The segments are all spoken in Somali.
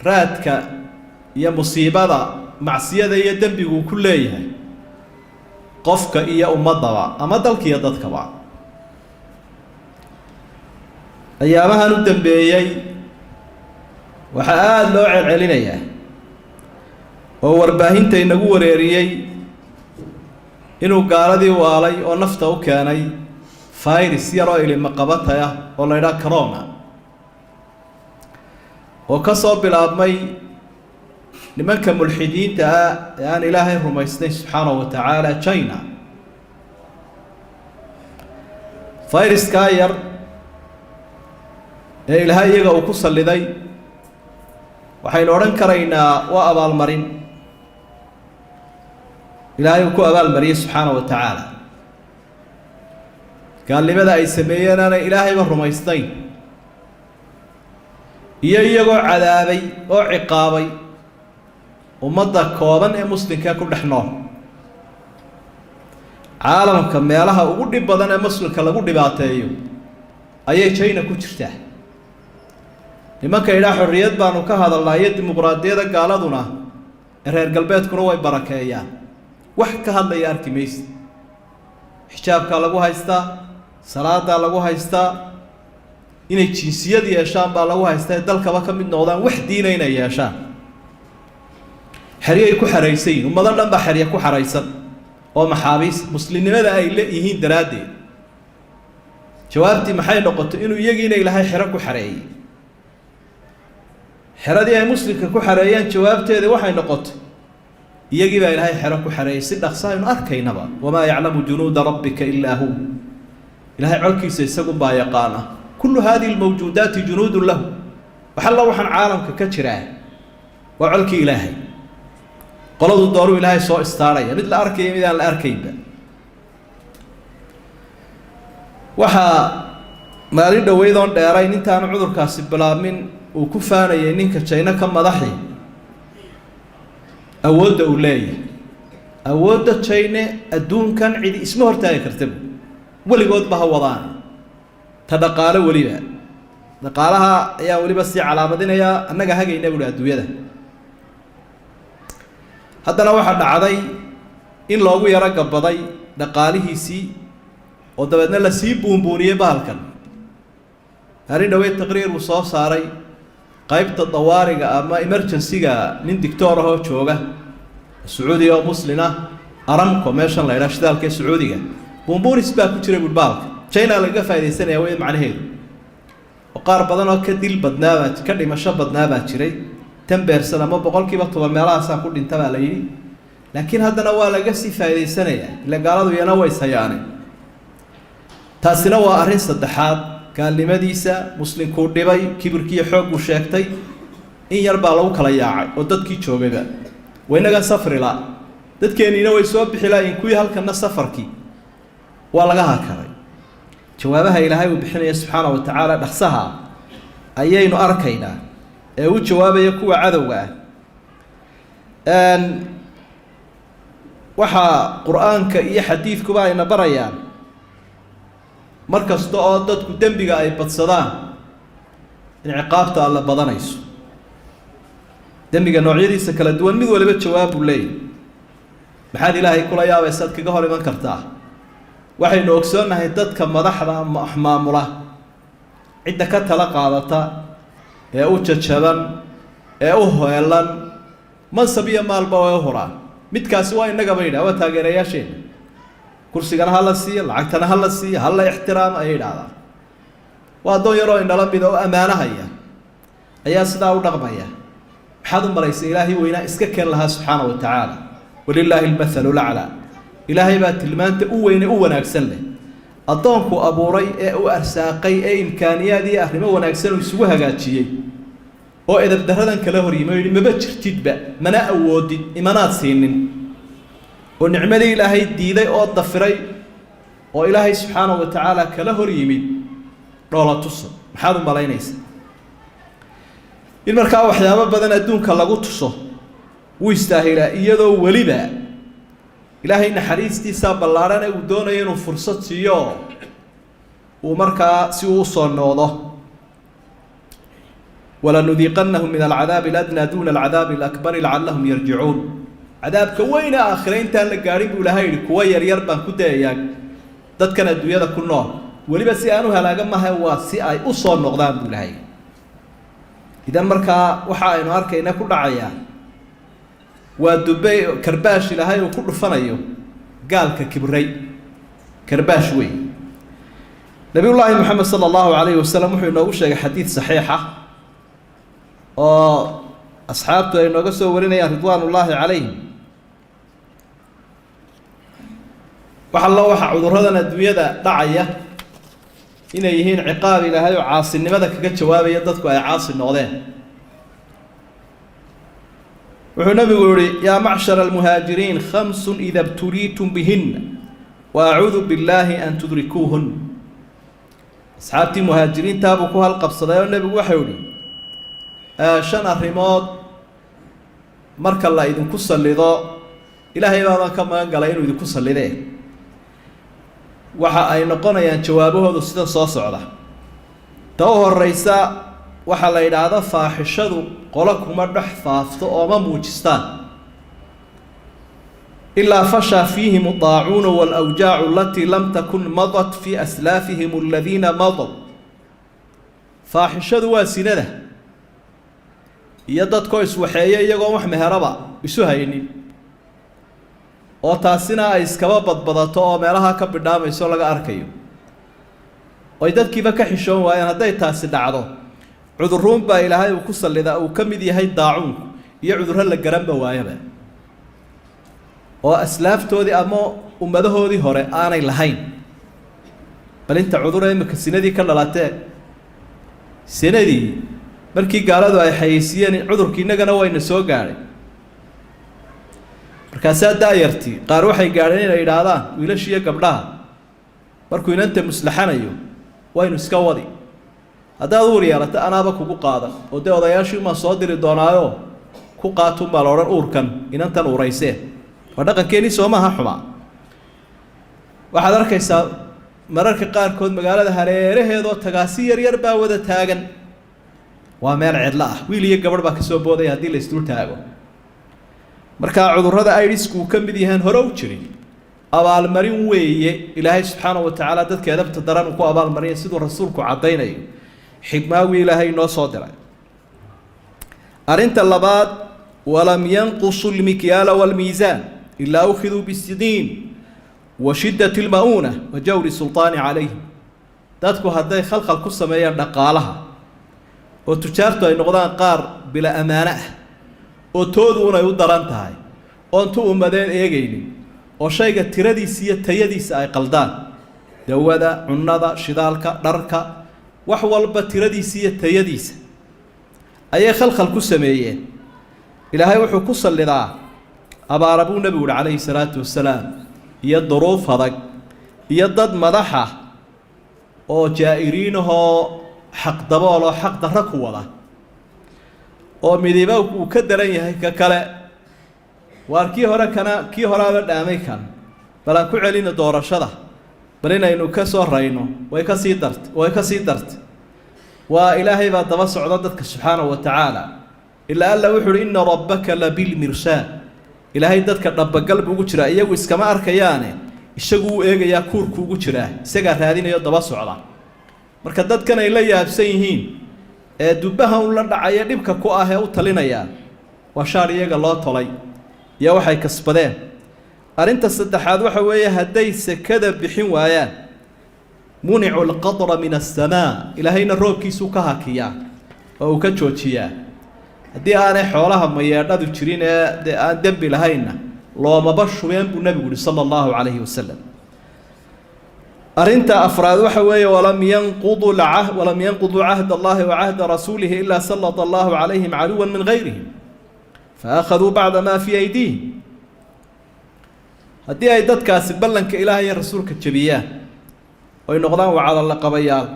Raadka iyo musiibada macsiyada iyo dembiguu ku leeyahay qofka iyo ummaddaba ama dalka iyo dadkaba. Ayaamahan u dambeeyey waxaa aada loo celcelinayaa oo warbaahinta inagu wareeriyey inuu gaaladii waalay oo nafta u keenay virus yar oo ilimaqabatay ah oo la idhaha corona, oo ka soo bilaabmay nimanka mulxidiinta ah ee aan Ilaahay rumaysnayn subxaanahu wa tacaala, China. Viruskaa yar ee Ilaahay iyaga uu ku salliday, waxaynu odhan karaynaa waa abaalmarin Ilaahay uu ku abaalmariyey subxaana wa tacaala gaalnimada ay sameeyeen aanay Ilaahayba rumaysnayn, iyo iyagoo cadaabay oo ciqaabay ummadda kooban ee muslimka ku dhex nool caalamka. Meelaha ugu dhib badan ee muslimka lagu dhibaateeyo ayay China ku jirtaa. Nimanka idhaa xorriyad baanu ka hadalnaa iyo dimuqraadiyada, gaaladuna ee reer galbeedkuna way barakeeyaan. Wax ka hadlaya arki maysa. Xijaabkaa lagu haystaa, salaadaa lagu haystaa, inay jinsiyad yeeshaan baa lagu haystaa, ee dalkaba ka mid noqdaan, wax diina inay yeeshaan. Xeryay ku xaraysan yihin, ummado dhan baa xerya ku xaraysan oo maxaabiis muslimnimada ay le yihiin daraaddeed. Jawaabtii maxay noqotay? Inuu iyagiina Ilaahay xero ku xareeyey. Xeradii ay muslimka ku xareeyeen jawaabteedii waxay noqotay iyagii baa Ilaahay xero ku xareeyey, si dhaqsa aynu arkaynaba. Wamaa yaclamu junuuda rabbika ilaa hu. Ilaahay colkiisa isagunbaa yaqaana. Kullu hadihi lmawjuudaati junuudun lahu. Waxalla waxaan caalamka ka jiraa waa colkii Ilaahay. Qoladu doonuu Ilaahay soo istaaraya, mid la arkaya, mid aan la arkaynba. Waxaa maalin dhoweyd oon dheerayn intaanu cudurkaasi bilaabmin uu ku faanayay ninka Jayno ka madaxi awoodda uu leeyahay. Awoodda Jayne adduunkan cidi isma hortaagi karta bu, weligoodba ha wadaan. Ta dhaqaalo, weliba dhaqaalaha ayaan weliba sii calaamadinayaa, annaga hagayna buuhi adduunyada. Haddana waxaa dhacday in loogu yaro gabaday dhaqaalihiisii oo dabeedna lasii buunbuuniyey bahalkan. Arrin dhaweyd taqriir uu soo saaray qaybta dawaariga ama emergency-ga, nin dictor ahoo jooga Sacuudiga oo muslina, Aramco meeshan la idhaha shidaalka ee Sacuudiga, buunbuunis baa ku jira buui. Bahalka China lagaga faaidaysanaya wey macnaheedu, oo qaar badan oo ka dil badnaabaa, ka dhimasho badnaabaa jiray, 10% ama 10% meelahaasaa ku dhinta baa la yidhi, laakiin haddana waa laga sii faa'idaysanayaa, ila gaaladu iyana way sayaaneen. Taasina waa arrin saddexaad. Gaalnimadiisa, muslimkuu dhibay, kibirkiiyo xoogguu sheegtay, in yar baa lagu kala yaacay oo dadkii joogayba wa inagan safrila, dadkeenniina way soo bixi laayiin, kuwii halkanna safarkii waa laga hakaday. Jawaabaha Ilaahay uu bixinaya subxaana wa tacaala dhaqsaha ayaynu arkaynaa ee u jawaabaya kuwa cadowga ah. Waxaa Qur-aanka iyo xadiidkuba ayna barayaan, mar kasta oo dadku dembiga ay badsadaan, in ciqaabta Alle badanayso. Dembiga noocyadiisa kala duwan mid waliba jawaab buu leeyahy. Maxaad Ilaahay kula yaabaysaad kaga hor iman kartaa? Waxaynu ogsoonnahay dadka madaxda maamula cidda ka tala qaadata ee u jajaban ee u heelan, mansab iyo maalba way u huraan. Midkaasi waa innagaba yidhah, waa taageerayaasheena. Kursigana ha la siiyo, lacagtana ha la siiyo, ha la ixtiraamo ayay idhahdaan. Waa addoon yaroo inala mida oo ammaanahaya ayaa sidaa u dhaqmaya. Maxaad u maraysa Ilaahay weynaa iska keen lahaa subxaana wa tacaala? Walilaahi almathalu laclaa. Ilaahay baa tilmaanta u weyne u wanaagsan leh. Addoonku abuuray ee u arsaaqay ee imkaaniyaad iyo arrimo wanaagsan uu isugu hagaajiyey oo edabdaradan kala hor yimi o yidhi maba jirtidba, mana awoodid, imanaad siinin, oo nicmadii Ilaahay diiday oo dafiray oo Ilaahay subxaanahu wa tacaala kala hor yimid dhoola tuso, maxaad u malaynaysaa in markaa waxyaabo badan adduunka lagu tuso wuu istaahilaa, iyadoo weliba Ilaahay naxariistiisaa ballaadhane uu doonayo inuu fursad siiyo uu markaa si uu usoo noodo. Walanudiiqannahum min alcadaabi aladnaa duuna alcadaabi alakbari lacallahum yarjicuun. Cadaabka weyne aakhire intaan la gaadhin buu Ilaahay yidhi, kuwa yaryar baan ku dayayaa dadkan adduunyada ku nool, weliba si aan u halaaga maha, waa si ay u soo noqdaan buu Ilahay. Idan markaa waxa aynu arkayna ku dhacayaa waa dubay karbaash Ilaahay uu ku dhufanayo gaalka kibray, karbaash wey. Nabiyullaahi Moxamed sala allahu calayhi wasalam wuxuu inoogu sheegay xadiid saxiixa oo asxaabtu ay nooga soo warinayaan ridwaanullaahi calayhim. Wax allo waxa cudurradan adduunyada dhacaya inay yihiin ciqaab Ilaahay oo caasinimada kaga jawaabaya dadku ay caasi noqdeen. Wuxuu nabigu yihi: yaa macshara almuhaajiriin, khamsun ida btuliitum bihinna wa acuudu billaahi an tudrikuuhun. Asxaabtii muhaajiriintaabuu ku halqabsaday oo nebigu waxau yihi: shan arrimood marka la idinku sallido, Ilaahay baabaan ka magan galay inuu idinku sallidee, waxa ay noqonayaan jawaabahoodu sida soo socda. Ta u horeysa waxaa la yidhaahda faaxishadu qolo kuma dhex faafto oo ma muujistaan, ilaa fashaa fiihim adaacuunu waalawjaacu alatii lam takun madat fii aslaafihim aladiina madow. Faaxishadu waa sinada iyo dadkoo iswaxeeya iyagoon wax meheraba isu haynin, oo taasina ay iskaba badbadato oo meelaha ka bidhaamayso laga arkayo, oy dadkiiba ka xishoon waayeen. Hadday taasi dhacdo, cudurruun baa Ilaahay uu ku sallidaa, uu ka mid yahay daacuunku iyo cudurro la garanba waayaba oo aslaaftoodii ama ummadahoodii hore aanay lahayn. Bal inta cudura imika sinadii ka dhalatee, sinadii markii gaaladu ay xayeysiiyeen cudurkii innagana wayna soo gaadhay. Markaasaa daayartii qaar waxay gaadheen inay yidhaahdaan wiilashiiyo gabdhaha, markuu inanta muslaxanayo, waynu iska wadi, haddaad uur yeelato anaaba kugu qaadan, oo dee odayaashii umaan soo diri doonaayo ku qaatunbaa la odhan uurkan inantan uuraysee. Waa dhaqankeenii, soo maaha xumaa? Waxaad arkaysaa mararka qaarkood magaalada hareeraheedoo tagaasi yar yar baa wada taagan, waa meel cidlo ah, wiil iyo gabadh baa kasoo boodaya haddii la isdul taago. Markaa cudurrada idisku uu ka mid yahaan hore u jirin, abaalmarin weeye Ilaahay subxaana wa tacaala dadka edabta daran uu ku abaalmariya, siduu rasuulku caddaynayo, xigmaawii Ilaahay inoo soo diray. Arrinta labaad: walam yanqusuu lmikyaala waalmiisaan ilaa ukhiduu bisidiin wa shiddati lma'uuna wa jawri sultaani calayhim. Dadku hadday khalkhal ku sameeyaan dhaqaalaha oo tujaartu ay noqdaan qaar bila ammaano ah oo toodu unay u daran tahay, oon tu ummadeen eegaynin, oo shayga tiradiisa iyo tayadiisa ay qaldaan, dawada, cunnada, shidaalka, dharka, wax walba tiradiisa iyo tayadiisa ayay khalkhal ku sameeyeen, Ilaahay wuxuu ku sallidaa abaara buu nebigu uhi calayhi salaatu wasalaam, iyo duruuf adag, iyo dad madaxa oo jaa'iriinahoo xaqdabooloo xaq darro ku wada, oo midiba uu ka daran yahay ka kale. Waar kii hore kana kii horaaba dhaamay kan, bal aan ku celino doorashada, bal inaynu ka soo rayno. Way ka sii dart, way ka sii dartay. Waa Ilaahay baa daba socda dadka subxaanahu wa tacaala. Ilaa Alla wuxu uhi: ina rabbaka labilmirsaad. Ilaahay dadka dhabagal buu ugu jiraa, iyagu iskama arkayaane, isagu u eegayaa, kuurku ugu jiraa, isagaa raadinayo, daba socda. Marka dadkan ay la yaabsan yihiin ee dubbaha un la dhacaya, dhibka ku ah ee u talinayaa, waa shaar iyaga loo tolay iyo waxay kasbadeen. Arrinta saddexaad waxa weeye, hadday sekada bixin waayaan, municu lqadra min assamaa, Ilaahayna roobkiisuu ka hakiyaa oo uu ka joojiyaa. Haddii aanay xoolaha mayeedhadu jirin ee dee aan dembi lahaynna, loomaba shubeen buu nebigu yihi sala allahu calayhi wasalam. Arrinta afraad waxa weeye: walam yanquduu cahd allahi wa cahda rasuulihi ilaa salata allahu calayhim caduwan min gayrihim faakhaduu bacda maa fii aydiihim. Haddii ay dadkaasi ballanka Ilaahay iyo rasuulka jebiyaan oy noqdaan wacadalla qabayaal,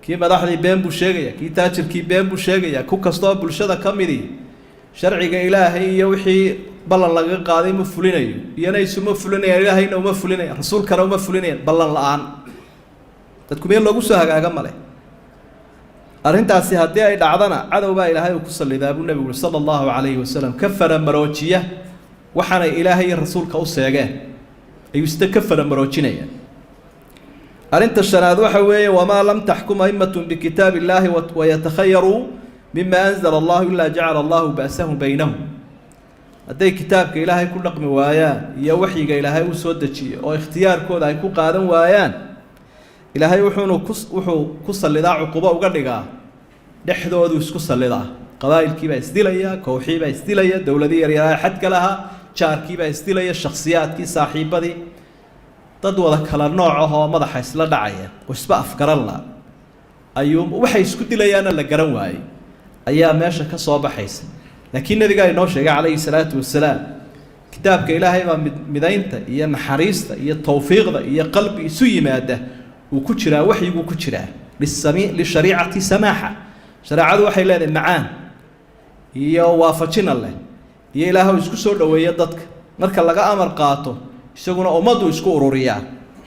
kii madaxdii been buu sheegaya, kii taajirkii been buu sheegaya, ku kastoo bulshada ka midii sharciga Ilaahay iyo wixii ballan lagaga qaaday ma fulinayo, iyana isuma fulinayaan, Ilaahayna uma fulinayan, rasuulkana uma fulinayaan. Ballan la-aan dadku meel loogu soo hagaaga male. Arrintaasi haddii ay dhacdana, cadow baa Ilaahay uu ku sallidaa, buu Nebigu uri sala Allahu calayhi wasalam, ka faramaroojiya waxaanay Ilaahay iyo Rasuulka u seegeen, ayuu sida ka faramaroojinaya. Arrinta shanaad waxa weeye: وما لم تحكم أئمة بكتاب الله ويتخيروا مما أنزل الله إلا جعل الله بأسهم بينهم. Hadday kitaabka Ilaahay ku dhaqmi waayaan iyo waxyiga Ilaahay u soo dejiyey oo ikhtiyaarkooda ay ku qaadan waayaan, Ilaahay wuxuunu ku wuxuu ku sallidaa, cuqubo uga dhigaa, dhexdoodu isku sallidaa. Qabaa'ilkiibaa isdilaya, kooxiibaa isdilaya, dowladii yaryaraa xadka lahaa, jaarkiibaa isdilaya, shakhsiyaadkii, saaxiibadii, dad wada kala nooc ah oo madaxa isla dhacaya oo isba afgaran la ayuu, waxay isku dilayaana la garan waayey, ayaa meesha ka soo baxaysa. Laakiin Nabigaa inoo sheegay calayhi salaatu wasalaam, kitaabka Ilaahay baa mid midaynta iyo naxariista iyo tawfiiqda iyo qalbi isu yimaada uu ku jiraa, waxyiguu ku jiraa. للشريعة سماحة, shareecadu waxay leedahay macaan iyo waafajina leh iyo Ilaah isku soo dhoweeya dadka. Marka laga amar qaato, isaguna ummaddu isku ururiyaa.